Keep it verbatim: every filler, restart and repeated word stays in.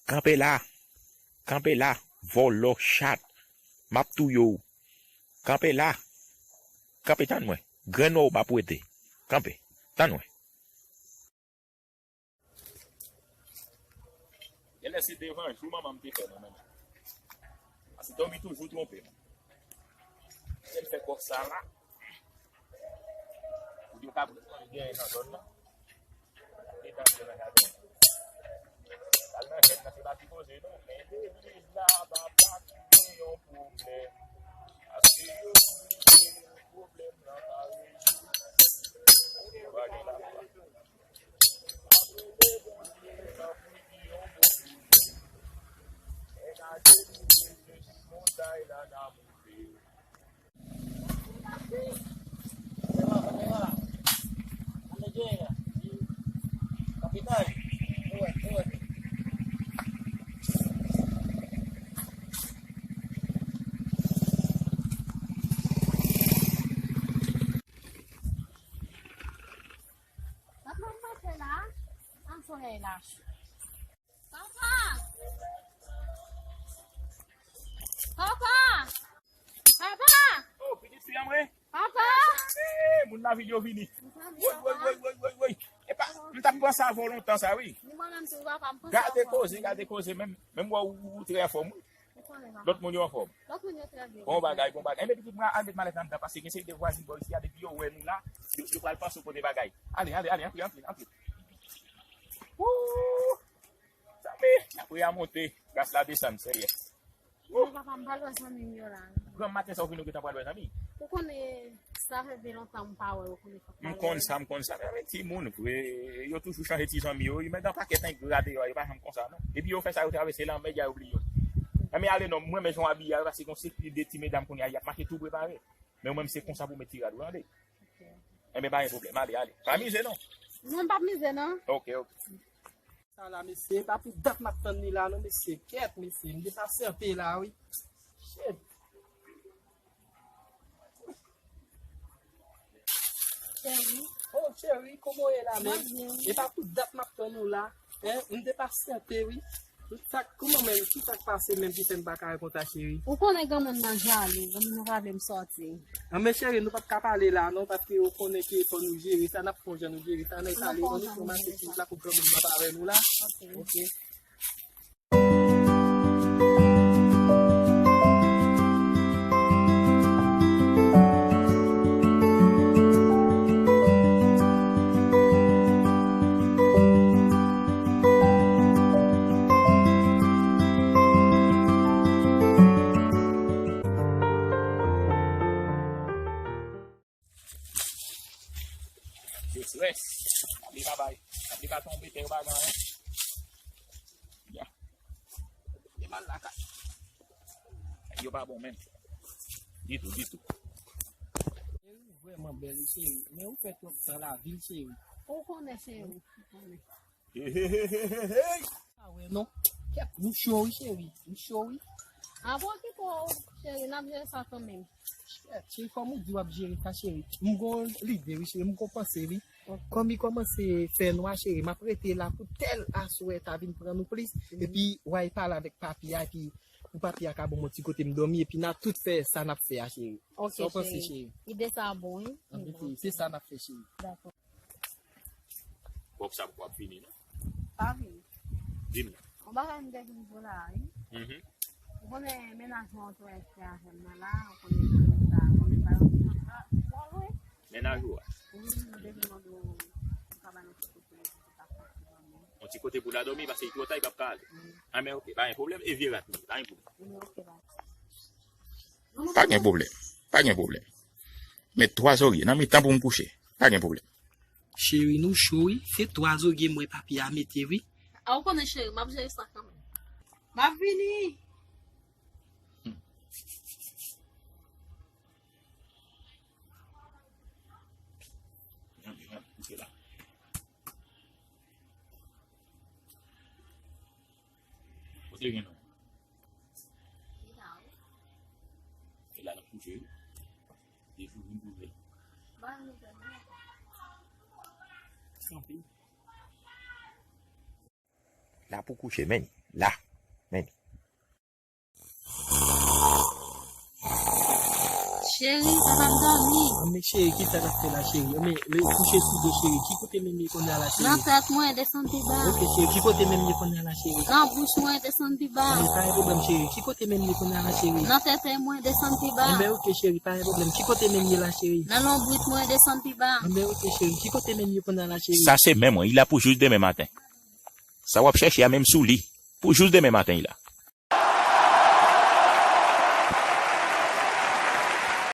Kanpe la. Kanpe la. Vòlò chat. M ap touye w. Kanpe la. Kanpe tann mwen. Grenn w m ap wete. Kanpe. Tann mwen. Genlè se devan jou manman m te fè mwen menm. Paske Tommy toujou twonpe m. Se l fè kòk sa la. Pou di w ka pran genyen nan zòn nan. Li danse nan jaden. Al nan jèn nan se pa ti koze non. Men legliz la pa pa gen yon pwoblèm. Paske yo di pwoblèm nan pa rezoud. Yo pa gen lafwa. Papa, m mache la. An solèy la cho. Papa! Papa! Papa! Oh, pitit fi an mwen. Papa! Eh, moun lavil yo vini. Woy, woy, woy, woy, woy, woy. Epa, m t ap panse avè w lontan sa, wi. Ni mwen menm tou, papa, m panse avè w. Gade koze, gade koze, menm, menm wè w, ou, ou trè anfòm, wi. Ou konnen, papa. Lòt moun yo anfòm. Lòt moun yo trè byen. Bon bagay, bon bagay. Enben, pitit mwen, al met malèt la anndan, paske gen seri de vwazin bò isi a, depi yo wè nou la, yo, yo pral panse w pote bagay. Ale, ale, ale, antre, antre, antre. Wouuuu! Sa me, apre a monte, gras la desann, serye. Men papa, m pral wè zanmi m yo la. Granmmaten sa ou vin ou gentan pral wè zanmi. Ou konnen, sa fè byen lontan m pa wè yo, konnen fòk m al wè yo. M konn sa, m konn sa. Men, men timoun, vre, yo toujou chanje ti zanmi yo. Wi, men gen pakèt engra deyò, yo pa janm konsa, non. Depi yo fè sa, yo travèse lanmè, dja yo bliye yo. Men, men ale non, mwen, men jan w abiye a, paske gon seri de ti medam kounye a, y ap mache tou prepare. Men ou menm, se konsa pou w met ti rad ou, tande. Ok. Enben, pa gen pwoblèm, ale, ale. Pa mize, non. Non, m p ap mize, non. Ok, ok. Sa la, mesye, e pa pou dat m ap tann li la, non, mesye. Kèt, mesye, m depasante la, wi. Shit. Cheri. Oh, cheri, kòman w ye la, menm? Mwen byen, wi. E pa pou dat m ap tann ou la. Hein, m depasante, wi. Tout sa, kòman menm, ki sa k pase menm ki fè m pa ka reponn sa, cheri? Ou konnen granmoun nan jalou, granmoun nan pa vle m sòti. Anben cheri, nou p ap ka pale la non, paske ou konnen ke fò nou jere sa, n ap fè yon jan nou jere sa, ann al pale, ann al pran mache ti wout la pou granmoun nan pa wè nou la. Ok. Ok. Yo strès. Li pa bay. Li pa tonbe tè yo pa gen anyen. Ya. Li mal lakay. Yo pa bon menm. Ditou, ditou. Cheri, ou vrèman bèl, wi, cheri. Men ou fè twòp tan lavil, cheri. Ou konnen, cheri. Ou konnen. Hey, hey, hey, hey, hey. A wè non. Kèt, nou cho wi, cheri. Nou cho wi. A bon, ki po, cheri, n ap jere sa kanmenm. Kèt, cheri, kòm ou di w ap jere sa, cheri. M gon lide wi, cheri, m gon panse wi. Ok. Kòm li kòmanse fè nwa, cheri, m ap rete la pou tèl aswè ta vin pran nou plis. Mhm. Epi, w a pale avèk papi a, epi pou papi a ka ban m yon ti kote m dòmi, epi n a tout fè sa n ap fè a, cheri. Ok, cheri. Sa w panse, cheri? Ide sa a bon, wi. Anben, cheri, se sa n ap fè, cheri. Dakò. Kòk sa poko ap fini non. Pa vini. Di m non. Yon bagay m te vin di w la, wi. Mhm. Ou konnen mennaj mwen ou te wè ki avè m nan la, ou konnen sa, ou konnen bagay sa, sa, sa, wi. Mennaj ou a? Wi, m te vin mande w, ou ka ba nou ti kote, pou ta fè ti dòmi. Yon ti kote pou la dòmi, paske li twò ta, li p ap ka ale. Wi. Anben, ok, pa gen pwoblèm, e vye rat li, pa gen pwoblèm. Wi, ok, bye. Pa gen pwoblèm. Pa gen pwoblèm. Met twa zòrye nan mitan pou m kouche. Pa gen pwoblèm. Cheri, nou cho wi. Se twa zòrye m wè papi a mete wi. A, ou konnen cheri, m ap jere sa kanmenm. M ap vini. Hmm. Kote gen nou? Li la, wi. E la l ap kouche, wi. Li vin kouche. Ba nou dòmi. Santi. La pou kouche, men. La. Men. Cheri, papa m dòmi. Men cheri, ki sa n ap fè la, cheri? Men, men kouche sou do, cheri. Ki kote menm ye kounye a la, cheri? Nan tèt mwen, desann pi ba. Ok, cheri, ki kote menm ye kounye a la, cheri? Nan bouch mwen, desann pi ba. Men pa gen pwoblèm, cheri. Ki kote menm ye kounye a la, cheri? Nan tete mwen, desann pi ba. Men ok, cheri, pa gen pwoblèm. Ki kote menm ye la, cheri? Nan lonbrit mwen, desann pi ba. Men ok, cheri, ki kote menm ye kounye a la, cheri? Sa se men mwen, il la pou jis demen maten. Sa w ap chèche a menm sou li. Pou jis demen maten, il la.